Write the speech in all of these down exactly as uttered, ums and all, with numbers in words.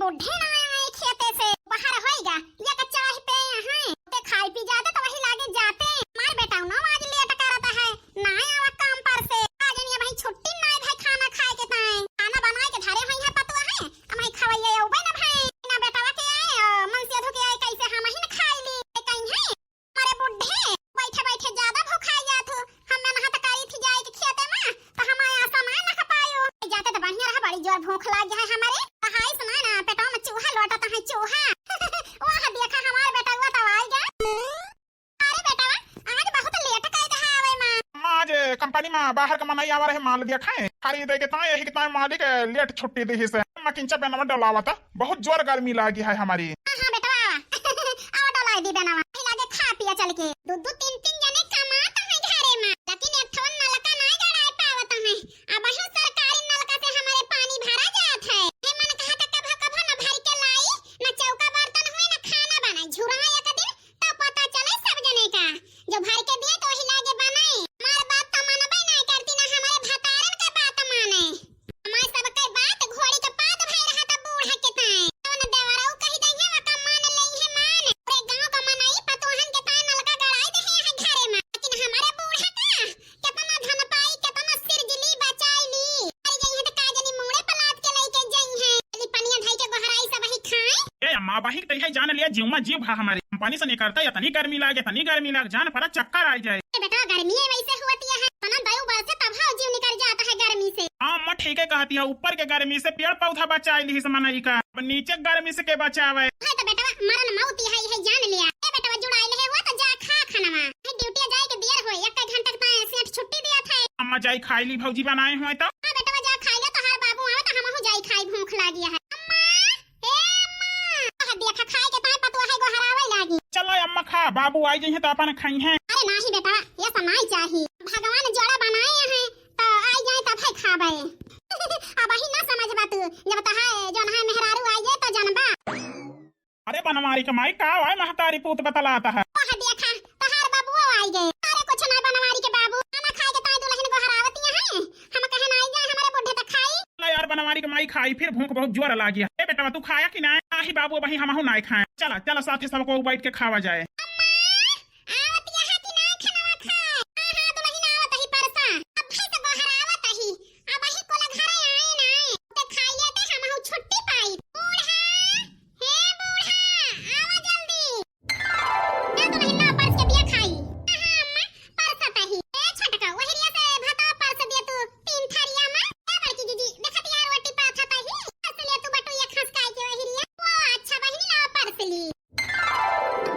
बुढ़े ना आए खेते से, बाहर होइगा, या का चाह पे हैं, ते खाई पी जाते तो वही लागे जाते। मार बेटा ना आज लेट करत है, ना आवा काम पर से, आज नहीं भाई छुट्टी ना है भाई खाना खाए के ताए, खाना बनाए के धरे हुई है पतुआ है, हमारे खवैया उबे ना भाई, ना बेटवा के आए, अ, मन से धो के आए, कैसे हम ही ना खाई ली, ते कहीं है। अरे बुढ़े, बैठे बैठे ज्यादा भूखाई जात हो। हम मेहनत करी थी जाए के खेते में, तो हम आया सामान ना खपायो। जाते तो बढ़िया रहा, बड़ी जोर भूख लाग है हमारे। तो हाय सुना ना, पेटवा में चूहा लोटत है, चूहा। वह देखा हमार बेटवा तो आइगा। अरे बेटवा, आज बहुत लेट कर दहा आवे माँ। माँ, आज कंपनी में बाहर का मनई आवा रहे, माल दिया खाए, खरीदे के ताए, यही के ताए मालिक लेट छुट्टी दी से। मकिंचा बेनवा डलावा था। बहुत जोर गर्मी लागी है हमारी। हाँ, हाँ, बेटवा, आवा। आवा, डोलाई दी बेनवा। ही लागे खा पिया चल के। दू दू तीन तीन जने कमात हैं घरे में, लेकिन एक ठो नलका नहीं गड़ाए पावत हैं। अब ही सरकारी नलका से हमारे पानी भरा जात है। ये मन कहा था कभो कभो न भर के लाई, न चौका बर्तन हुए, न खाना बने। झुरा एक दिन तो पता चले सब जने का। जो भर के दिए तो वही लागे बनाए। हमार बात तो मनबे नहीं करती, ना हमारे भतारन के बात माने। हमार सबके बात घोड़ी के पाद भई रहा था बूढ़ा के ताए। जवन देवरऊ कही देंगे, वका मान लेई है मान। पूरे गांव का मनई पतोहन के ताए नलका गड़ाई दे है घरे में। लेकिन हमारे बूढ़ा का केतना धन पाई, केतना सिरजली, बचाई ली। मर गई है तो का जानी मूड़े पलात के लेके जाई है। यदि पनिया धई के गोहराई सब ही खाए। ए अम्मा, बही तो है जान लिया, जीव में जीव भा हमारे। पानी से निकलता है, इतनी गर्मी लागे, इतनी गर्मी लाग, जान परा चक्कर आ जाए। ए बेटा, गर्मी है वैसे होती है, तना दयु बरसे तब हाँ जीव निकल जाता है गर्मी से। हाँ अम्मा, ठीक है कहती है, ऊपर के गर्मी से पेड़ पौधा बचाई ली इस मनई का, अब नीचे गर्मी से के बचावे? है तो बेटवा, मरन मौत ही है, है जान लिया। ए बेटवा, जुड़ाई ले हुआ तो जा खा खानवा, है ड्यूटी जाए के देर होए, एक घंटा के ताए सेठ छुट्टी दिया था। अम्मा जाई खाई ली, भौजी बनाए हुए तो। हाँ बेटवा, जा खाई ले, तोहार बाबू आवे तो हमहू जाई खाई, भूख लागी है। अम्मा, ए अम्मा, कह दिया खा, खाए के ताए पतुआ है गोहरावे लागी। चलो अम्मा खा, बाबू आई जइहें तो अपन खाई हैं। अरे नाही बेटा, ये सब नाही चाही। भगवान जोड़ा बनाए हैं तो आई जाए तब है खाबे। अब ही ना समझबा तू, जब तहा जौन है मेहरारू आई जाए तो जानबा। अरे बनवारी के माई, का आए महतारी पूत बतलाता है। कह दिया खा, तहार बाबू आई गए। अरे कुछ ना बनवारी के बाबू, खाना खाए के ताए दुल्हन गोहरावती हैं। हम कहे ना आई जाए हमारे बुढ़े तक खाई। ला यार बनवारी के माई खाई, फिर भूख बहुत जोर लागी है। ए बेटवा तू खाया कि ना? नाही बाबू, अबही हमहू नाय खाए। चला चला साथे सबको बैठ के खावा जाए। अम्मा, आवत यहाँ कि नाय खानवा खाए? हाँ हाँ दुल्हन आवत ही परसा। अब भाई से गोहरावत ही। अबही कोला घरे आए ना। ते खाई लेते हमहू छुट्टी पाई। बूढ़ा, हे बूढ़ा, आवा जल्दी। ना तो नहीं ना परस के दिया खाई। हाँ, हाँ, अम्मा, परसत ही। ए, छोटका, वहिरिया से भाता परस दिया तू तीन थारिया में। ए, बड़की दीदी, देखत यार रोटी पाथत ही। परस लिया तू बटुइया खसकाई के वहिरिया। ओ, अच्छा बहिनी, लावा परस ली।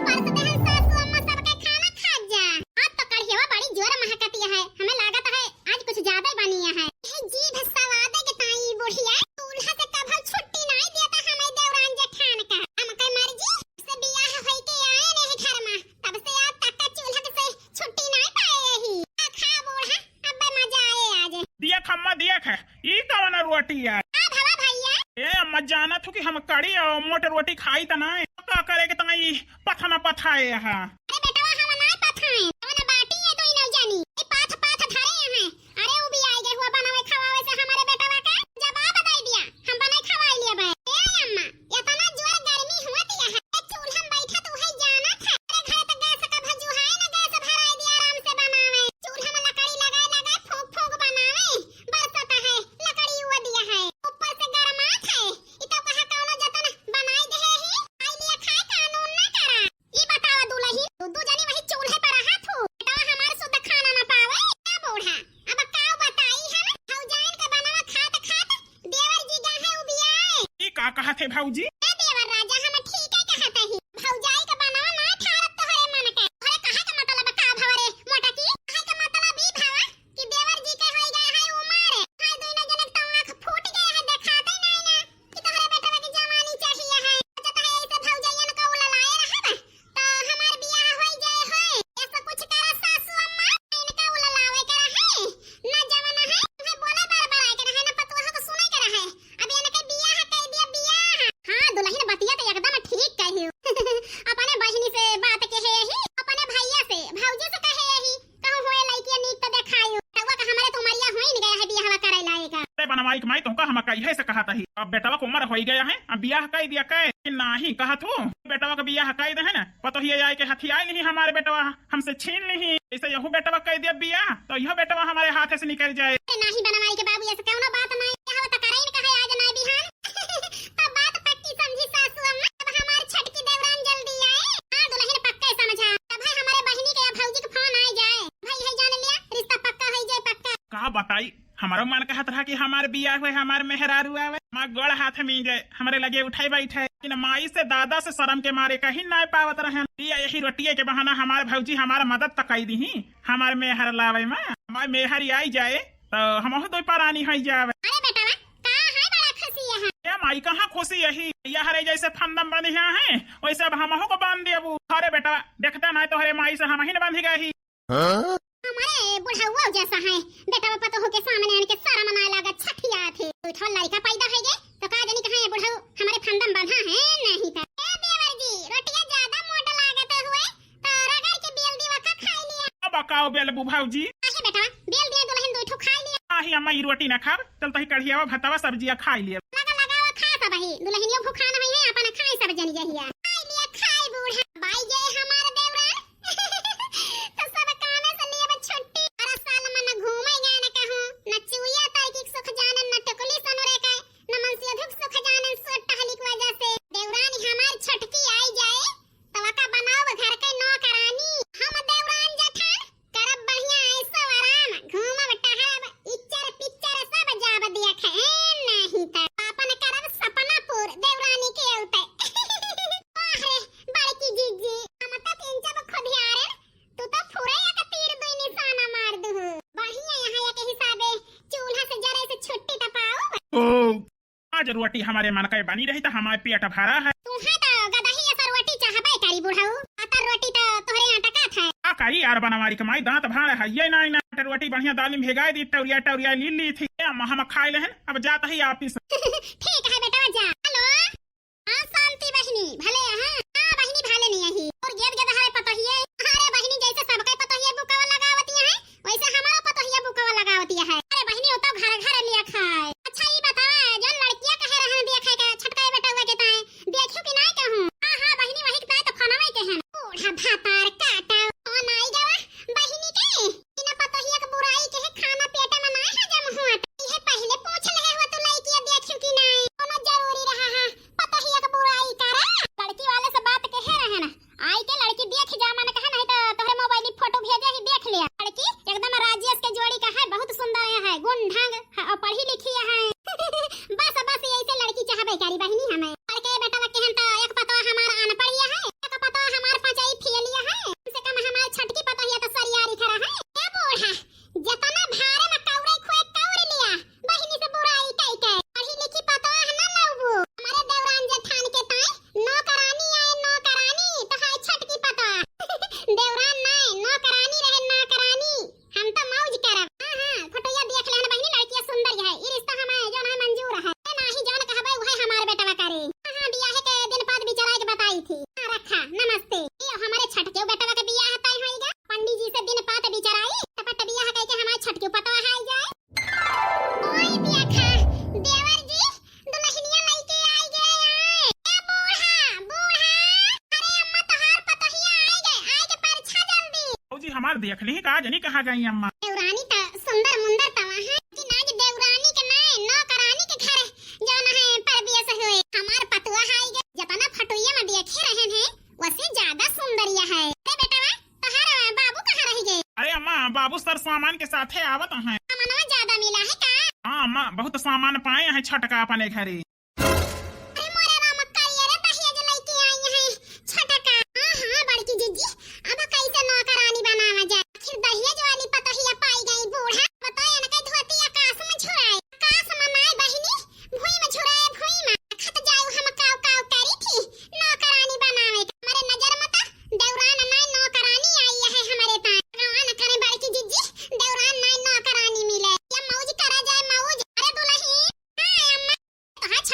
परस देहन सासू अम्मा सबके खाना खा जा। आज तो कढ़ियावा बड़ी जोर महकती है। हमें लागत है आज कुछ ज्यादा ही बनी है। ए, जीभ सवादे के ताई बुढ़िया, चूल्हा से कभो छुट्टी नहीं देता हमें देवरान जेठान का। हमके मर्जी से बियाह होई के आए रहे घर में, तब से आज तक का चूल्हा के से छुट्टी नहीं पाए रही। खा, खा बूढ़ा, अब्बे मजा आए आज। देख अम्मा, देख, ई कवन रोटी है? का भवा भैया? ए अम्मा, जानत हो कि हम कड़ी और मोट रोटी खाई त ना, का करे के तंगई पथना पथाए है। अरे बेटवा, हम ना पथाए, हम ना बाटी है तो ही नहीं जानी। ए पाथ पाथ धरे हैं। अरे उ भी आई गए हुआ बनावे खवावे से हमारे बेटवा का जवाब दे दिया। हम बनाए खवाई लिया बे। ए अम्मा, इतना जोर गर्मी हुआ दिया है। ए चूल्हा में बैठा तू है जानत है। अरे घर तक गैस का भजुहाए ना गैस भराए दिया आराम से बनावे। चूल्हा में लकड़ी लगाए लगाए फूंक फूंक बनावे। बरसत है, लकड़ी हुआ दिया है। ऊपर से गरमात है। इ तो कहा कौनो जतन बनाई दे ही। खाई लिया खाए कानून ना करा। ई बतावा दुलही, दू दू जनी वही चूल्हे पर रहा थू, बेटवा हमार शुद्ध खाना न पावे। ए बूढ़ा, अब का बताई हम, भौजाइन के बनवा खात खात देवर जी गा है उबियाए। ई का कहत है भौजी? ए देवर राजा, हम ठीक है कहत ही, भौजाई के बनवा ना ठारत तोहरे मन के। तोहरे कहे के मतलब का भवरे मोटा की? कहे के मतलब ई भवा कि देवर जी के होई गए है उमर, है दुइनो जने के तो आँख फूट गए है, देखाते नहीं ना। कि तोहरे बेटवा के जवानी चाहिए है। सोचत है ऐसे भौजैयन का उललाए रहब, तो हमार बियाह होई जाए होए। ऐसा कुछ करा सासू अम्मा, इनका उललावे के रहे। ना जमाना है, तुम्हें बोले बरबराए के रहे, ना पतोह को सुने के रहे। अब इनके बियाह कह दिया, बियाह। हाँ, दुलहिन बतिया तो एकदम ठीक कही। अपने बहिनी से बात के है ही, अपने भैया से, भौजी से कहे ही। कहूँ होए लइकिया नीक त देखायु। रउआ का हमरे तो उमरिया होइन गया है बियाहवा करे लायक। अरे बनवाई के माई, तोहका हम कहिए से कहत ही। अब बेटवा के उमर होई गया है, अब बियाह कइ दिया कइ कि नाही, कहत हूँ, बेटवा के बियाह कइ दे है ना, पतोहिया आइ के हथियाइ लिही हमार बेटवा, हमसे छीन लिही। जैसे यहू बेटवा कइ दिया बियाह, तो यह बेटवा हमारे हाथ से निकल जाए। अरे नाही बनवारी के बाबू, ऐसे कौनो बात नाही, यह तो करइन कहे आज नाही बिहान। तो बात पक्की समझी सासू अम्मा, अब हमार छोटकी देवरान जल्दी आए। हाँ, दुलहिन पक्के समझा, तब है हमारे बहिनी के या भौजी के फोन आइ जाए, भाई है जान लिया, रिश्ता पक्का होइ जाए, पक्का। का बताई, हमरो मन कहत रहा कि हमार बियाह हुए, हमार मेहरारू आवे, हमार गोड़ हाथ में जाए, हमरे लगे उठे बैठे। लेकिन माई से दादा से शर्म के मारे कहीं नाय पावत रहे। बिया यही रोटिए के बहाना हमार भौजी हमार मदद त कई दीही, हमार मेहर लावे में। हमार मेहर आई जाए तो हमहू दो परानी हो जावे। अरे बेटवा, का है बड़ा खुशी है? ए माई, कहाँ खुशी यही? यह रे जैसे फंदम बंधिया है, वैसे अब हमहू को बांध देबू। अरे बेटवा, देखता नाय तोहरे माई से हमही न बंधी गई। हाँ? हमारे बुढ़ऊ जैसा है, बेटवा पतोहू के सामने आन के शर्म नाय लागत, छठियात है। दू ठो लड़का पैदा होइ गए, तो का जानी कहाँ ये बुढ़ऊ हमारे फंदम बंधा है, नहीं तो। ए देवर जी, रोटिया ज्यादा मोट लागत हुए, तो रगड़ के बेल दीवा का खाई लिया। अब काओ बेलबू भौजी? आहे बेटवा, बेल दिया दुलहिन दू ठो खाई लिया। आहे अम्मा, ई रोटी ना खाब, चल तही कढ़ियावा, भतवा, सब्जिया खाई लिया। लगा लगावा खा सब ही, दुलहिनियो भूखा न होई है, अपन खाई सब जनी जहिया। खाई लिया, खाई बूढ़ा, बाई जे हमार देवरान। तो सब कामे से लेब छुट्टी। अरे साल मन घूमे गए न कहूँ, न चुइया ताई की सुख जानन, न टुकली सनुरे के, न मनसिया धुक सुख जानन, सोट टहली की वजह से। देवरानी हमार छोटकी आई जाए, तो वका बनाओ घर के नौकरानी। हम देवरान जेठान करब बढ़िया ऐसो आराम, घूमब टहरब, इच्चर पिच्चर सब जाब देखे, ए नहीं त अपन करब सपना पूर देवरानी के औते। वाह रे, बड़की जीजी, हम त तीन जब खुदियारे, तू तो फुरे एक तीर दुई निशाना मार दुहु। बढ़िया यहाँ एक हिसाबे चूल्हा से जरे से छुट्टी त पाऊ। ओ, आज रोटी हमारे मन के बनी रही त हमारे पेट भरा है। तुहे त गदही अस रोटी चाहबे करी बुढ़ऊ, अतर रोटी त तोहरे यहाँ टकात है। का करी यार बनवारी के माई, दांत भाड़ है ये नाई ना। रोटी बढ़िया दाल में भिगाई दी, टौरिया टौरिया ली ली थी। ए अम्मा, हम खाए लेहन, अब जात ही ऑफिस। ठीक है बेटा, जा। हेलो। हाँ, शांति बहिनी, भले यहाँ? हाँ, बहिनी, भले नहीं यही। और गेद गेद हरे पतोहिए। अरे बहिनी, जैसे सबके पतोहिए बुकवा लगावतिया है, वैसे हमारो पतोहिए बुकवा लगावतिया है। अरे बहिनी, वो तो घर घर लिया खाए। अच्छा, ई बतावा, जौन लड़किया कहे रहन देखे के, छोटका बेटवा के ताए, देखियो कि नाय कहूँ? हाँ, हाँ, बहिनी, वही के ताए तो फोनवे के हन। बूढ़ा भातार काटा, फोन आई गवा, बहिनी के। बिना पतोहिया के बुराई के है, खाना पेट में नाय हजम हुआ। इहे पहिले पूछ लेहे हुआ तू लइकिया देखियो कि नाय? कोनो जरूरी रहा है पतोहिया के बुराई करा? लड़की वाले से बात कहे रहे ना, आई के लड़की देख जा, मन कहा नहीं तो तोहरे मोबाइल फोटो भेजे ही देख लिया। लड़की एकदम राजेश के जोड़ी का है, बहुत सुंदर है, गुण ढंग है और पढ़ी लिखी है। बस बस ऐसे लड़की चाहबे करी बहिनी हमें। लड़के बेटा के हम तो एक पतवा हमार अनपढ़िया है, एक पतवा हमार पचाई फेलिया है, कम से कम हमार छटकी पतोहिया तो सरियारी खरा है। ए बूढ़ा, जतना भारे में कौड़े खोए कौड़ लिया, बहिनी से बुराई कई के। पढ़ी लिखी पतोह न लौबू। हमारे देवरान जेठान के ताई नौकरानी आए, नौकरानी, तो हाय छटकी पतोह। देवरान नाय, नौकरानी रहे, नौकरानी। हम तो मौज करब। हाँ, हाँ, फोटोया देख लेहन बहिनी, लड़किया सुंदर है। ई रिश्ता हमें जौन है मंजूर है। ए नाही जौन कहबे उहे हमार बेटवा करे। हाँ, हाँ, बियाह के दिन पात बिचाराई के बताई थी। हाँ, रखा, नमस्ते। ये हमारे छटके बेटवा के बियाह तय होइगा। पंडित जी से दिन पात बिचाराई, झटपट बियाह कइके हमार छटकी पतवा आई जाए। ओए देखा, देवर जी, दुलहिनिया लइके आई गए आए। ए बूढ़ा, बूढ़ा, अरे अम्मा तोहार पतोहिया आई गए, आई के परछा जल्दी। भौजी हमार देख ली का जनी कहाँ गई अम्मा। देवरानी त सुंदर मुंदर तवा है, कि नाज देवरानी के नाय, नौकरानी के घर जौन है परदेस हुए। हमार पतोह आई गए, जतना फोटोया में देखे रहन है, वसे ज्यादा सुंदरिया है। अरे बेटवा, तोहार बाबू कहाँ रहि गए? अरे अम्मा, बाबू सर सामान के साथे आवत हैं। सामानवा ज्यादा मिला है का? हाँ अम्मा, बहुत सामान पाए हैं छटका अपने घरे। अरे मोरे राम, करिया रे दहिया जे लइके आई हैं छटका। हाँ, हाँ, बड़की जीजी, अब कैसे नौकरानी बनावा जाए? आखिर दहिया जो वाली पतोहिया पाई गई बूढ़ा। बताए ना, कई धोती आकाश में छुड़ाए। आकाश में नाय बहिनी, भुई में छुड़ाए, भुई में। खत जाऊ हम काव काव करी थी, नौकरानी बनावे के। हमारे नजर में तो देवरान नाय नौकरानी आई है हमारे ताए। भगवान करे बड़की जीजी, देवरान नाय नौकरानी मिले। या मौज करा जाए मौज। अरे दुलही, हाँ अम्मा, तोहार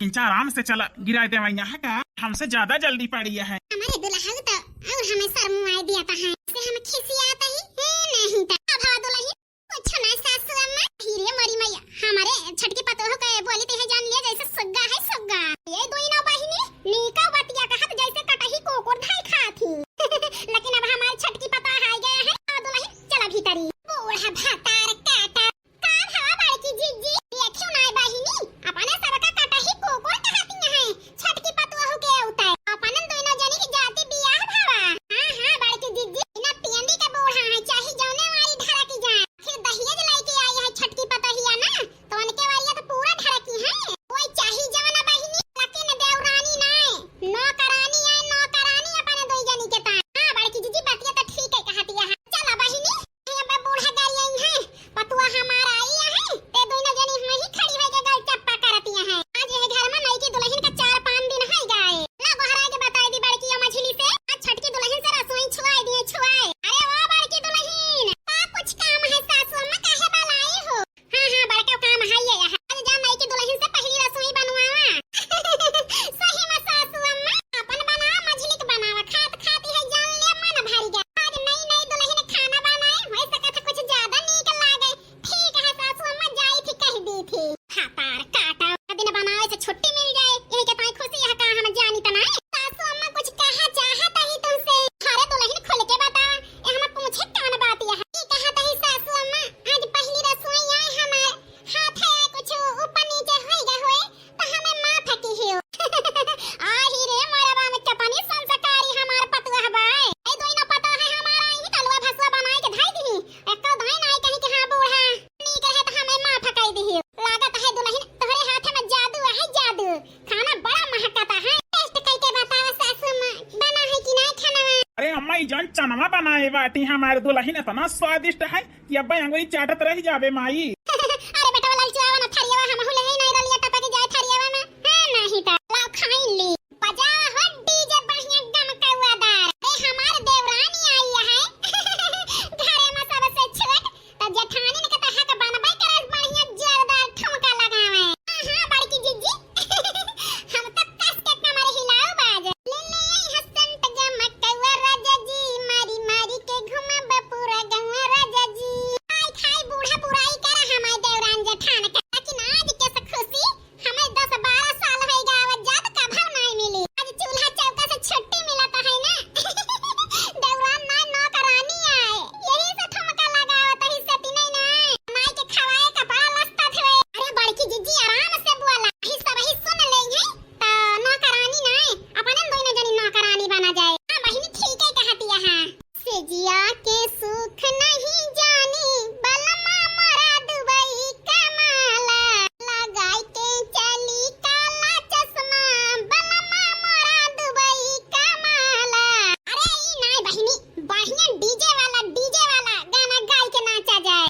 अच्छा, आराम से चला, गिराए देवइया है का? हमसे ज्यादा जल्दी पड़ी है। हमारे दुल्हा तो और हमें शर्माए दिया था, है से हम खिसियात ही है नहीं था। अब हवा दुल्हन कुछ ना सासू अम्मा, हीरे मरी मैया, हमारे छटकी पतोह के बोली ते है जान लिया जैसे सुग्गा है सुग्गा। ये दोई ना बहिनी नीका बतिया कहत जैसे कटही कुकुर धाई खात ही। लेकिन अब हमारे छटकी पतोह आ गया है, आ दुल्हन चला भीतरी। बूढ़ा भतार काटा। का भवा बड़की जिज्जी? देखियो ना बहिनी, अपने सबका कटही कुकुर कहती है, छटकी पतोह के उतार। अपन दोनों जनी की जाति बियाह भवा। हाँ, हाँ, बड़की जिज्जी, इना पियंदी के बूढ़ा है, चाहे जौने मारी धरा की जाए। फिर दहिया जो लेके आई है छटकी पतोहिया ना, तो उनके वालिया तो पूरा धरा की है। कोई चाहे जौना बहिनी, लेकिन देवरानी ना है, नौकरानी है, नौकरानी अपने दोई जनी के तान। हाँ, बड़की जिज्जी, बतिया तो ठीक है कहती है। चला बहिनी, अबे बूढ़ा गाड़ी आई है, पतुआ हमार आई है, ते दोनों जनी वहीं खड़ी होके गल चप्पा करती है। आज ये घर में नई की दुल्हन का चार पाँच दिन है गए। ला बहरा के बताई दी बड़की या मझली से, आज छटकी दुल्हन से रसोई छुआई दिए, छुआई। अरे ओ बड़की दुल्हन, का कुछ काम है सासू अम्मा, काहे बुलाई हो? हाँ, हाँ, बड़का काम है ये। आज जा नई की दुल्हन से पहली रसोई बनवावा। सही में सासू अम्मा, अपन बनावा, मझली के बनावा, खात खात ही है जान ले मन भर गया। आज नई नई दुल्हन खाना बनाए, हो सकत है कुछ ज्यादा नीक लागे। ठीक है सासू अम्मा, जाई थी कह दी थी। हतार काटा, दिन बनावे से छुट्टी मिल जाए, यही के ताई खुशी है का हम जानी त नाई। सासू अम्मा कुछ कहा चाहत ही तुमसे, अरे दुल्हन खुल के बता, ए हम पूछे कौन बात यह? ई कहत ही सासू अम्मा, आज पहली रसोई आए हमार, हाथ है कुछ ऊपर नीचे होई गए होए, तो हमें माफ की हो। आही रे मरबा में कितनी संस्कारी हमार पतोह बाय। ए दोई ना पता है हमारा ही तलवा भसवा बनाए के धाई दी। एको दाई नाई कहीं कि हाँ बूढ़ा नीक रहे तो हमें माफ कई दी। लागत है दुल्हन तोहरे हाथ में जादू है जादू। खाना बड़ा महकता है। टेस्ट करके बतावा सासू माँ, बना है कि नहीं खाना? अरे अम्मा, ई जौन चनवा बनाए बाटी हमार दुल्हन इतना स्वादिष्ट है कि अब्बे अंगुरी चाटत रह जाबे माई। अरे बेटवा ललचुआ ना थरियावा हम हुले ही नहीं रलिया टपक जाए थरियावा में। हाँ नहीं तो लाओ खाई ली। बजावा हो डीजे बढ़िया गम कौआदार। अरे हमार देवरानी आई है। घरे में सबसे छोट तो जेठानी ने कहता है कि बनबे करे बढ़िया जोरदार ठुमका लगावे। हाँ, हाँ, बड़की जिज्जी। हम तो कस के कमर हिलाओ बाज। ले ले आई हसन त गमकवा राजा जी, मारी मारी के घुमाबा पूरा गौवा राजा जी। खाई खाई बूढ़ा बुराई करा हमारे देवरान जेठान का, लेकिन आज के से खुशी हमें दस बारह साल होई गावत जात कभर नाई मिली। आज चूल्हा चौका से छुट्टी मिलत है ना। देवरान ना नौकरानी आए, यही से ठुमका लगावत ही सती नहीं ना। माई के खवाए कपड़ा लस्ता थे। अरे बड़की जिज्जी आराम से बोला, ही सब ही सुन ले हैं। तो नौकरानी ना आए, अपने दोनों जनी नौकरानी बना जाए। हाँ बहिनी ठीक है कहती है। हाँ। सेजिया के सुख नहीं जानी, बलमा मोरा दुबई कमाला। लगाई के चली काला चश्मा, बलमा मोरा दुबई कमाला। अरे ई नाय बहिनी, बढ़िया डीजे वाला, डीजे वाला गाना गाई के नाचा जाए।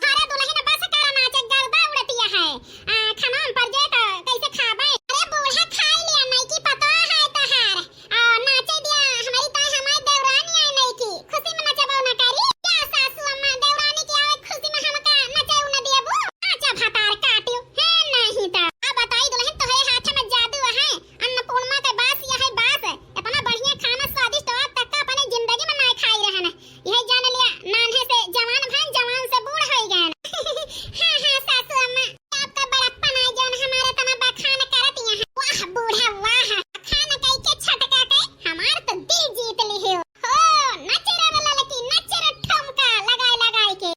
अरे दुल्हन बस करा नाचे, गर्दा उड़तिया है। आ, खाना हम पर जे तो कैसे खाबे? अरे बूढ़ा खाई लिया, नहीं की पता है तहार। आ, नाचे दिया, हमारी तो हमारी देवरानी आई नहीं की, खुशी में नचबो ना करी। क्या सासू अम्मा देवरानी की आवे खुशी में हमका नचे न दियबू? नाचा भतार काटियो, है नहीं तो। अब बताई दुल्हन तोहरे हाथ में जादू है, अन्नपूर्णा के बास यह है बास, इतना बढ़िया खाना स्वादिष्ट आज तक का अपने जिंदगी में ना खाई रहन। यह जान लिया, नान्हे से जवान भन, जवान से बूढ़ होई गए। हाँ, हाँ, सासू अम्मा, आपका बड़प्पन है, जौन हमारे तना बखान करत यहाँ। वाह बूढ़ा, वाह, बखान कई के छटका के हमार तो दिल जीत लिहे हो। हो, नच रे ललकी, नच रे ठुमका लगाए लगाए के।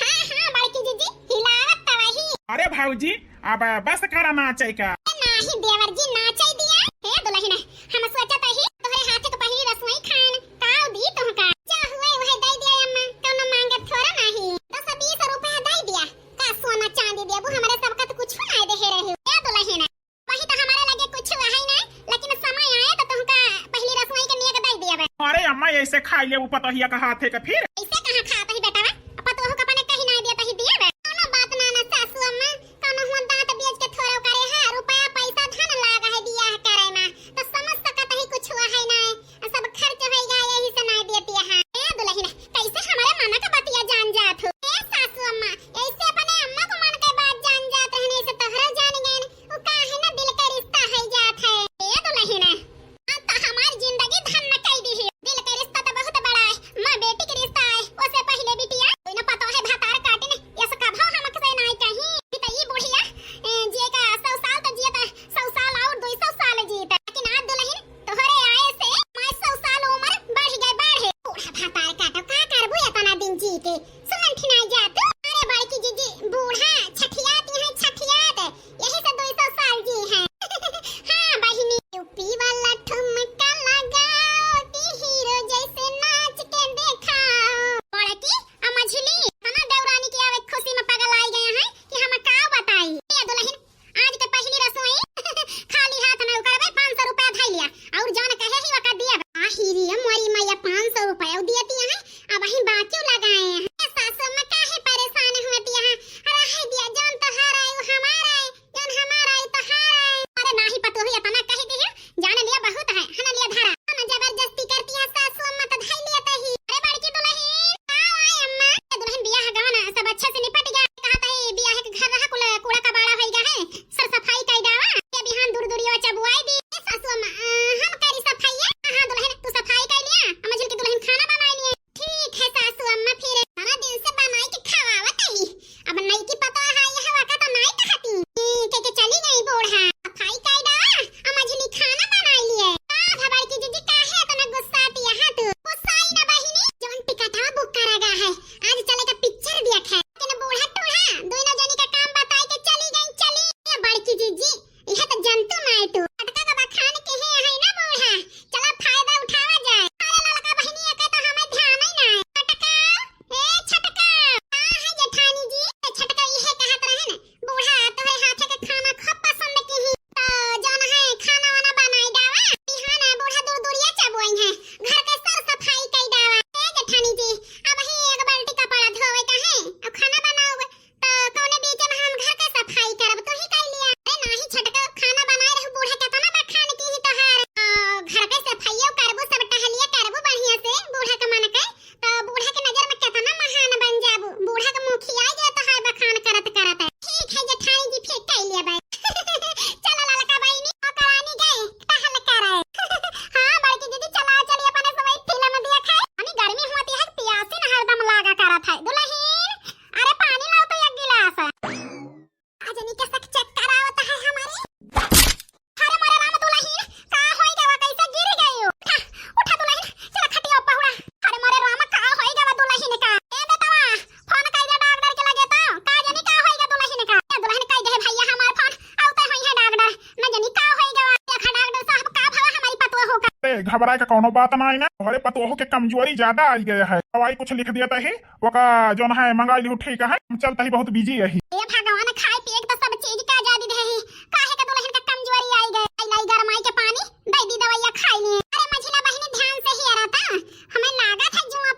हाँ, हाँ, बड़की जीजी, हिलावत तो वही। अरे भौजी, अब बस करा नाचे का। ए, नाही देवर जी, नाचे दिया। हे दुल्हन, हम सोचत ही तोहरे हाथ के पहली रसोई खान, काव दी तोहका। जा हुए वह दे दिया अम्मा, कौनो मांगत थोड़ा नाही। दस बीस रुपया दे दिया, का सोना चांदी देबू, हमरे सबका तो कुछ ना दे रहे। ए दुल्हन, वही तो हमारे लगे कुछ है ना, लेकिन समय आए तो तोहका पहली रसोई के नेक दे दिया बे। अरे अम्मा, ऐसे खा लेबू पतोहिया का हाथे का फिर? ऐसे कहाँ खात ही बेटा, पतोह का अपने कहीं ना दिया तही दिया बे। कौनो बात ना ना सासू अम्मा, कौनो हुआ दांत बेच के थोड़ा करे है, रुपया पैसा धन लाग है बियाह करे में, तो समझ सकत ही कुछ हुआ है ना, सब खर्च होई गया यही से ना देती है। ए दुल्हन, कैसे हमारे मन का बतिया जान जात हो? ए सासू अम्मा, ऐसे अपने अम्मा को मन के बात जान जात है, नहीं से तोहरा जान गए। वो का घबराए के कौनो बात ना आई ना, तोहरे पतोह के कमजोरी ज्यादा आई गया है। दवाई कुछ लिख दिया तही, ओका जौन है मंगाई लिहू, ठीक है, हम चलता ही बहुत बिजी रही। ए भगवान, खाए पिए के तो सब चीज का आजादी दे ही, काहे के दुल्हन का कमजोरी आई गए? आई लाई गरमाई के पानी, दे दी दवाइया खाई लिए। अरे मझिला बहिनी, ध्यान से ही रहता, हमें लागत है जुआ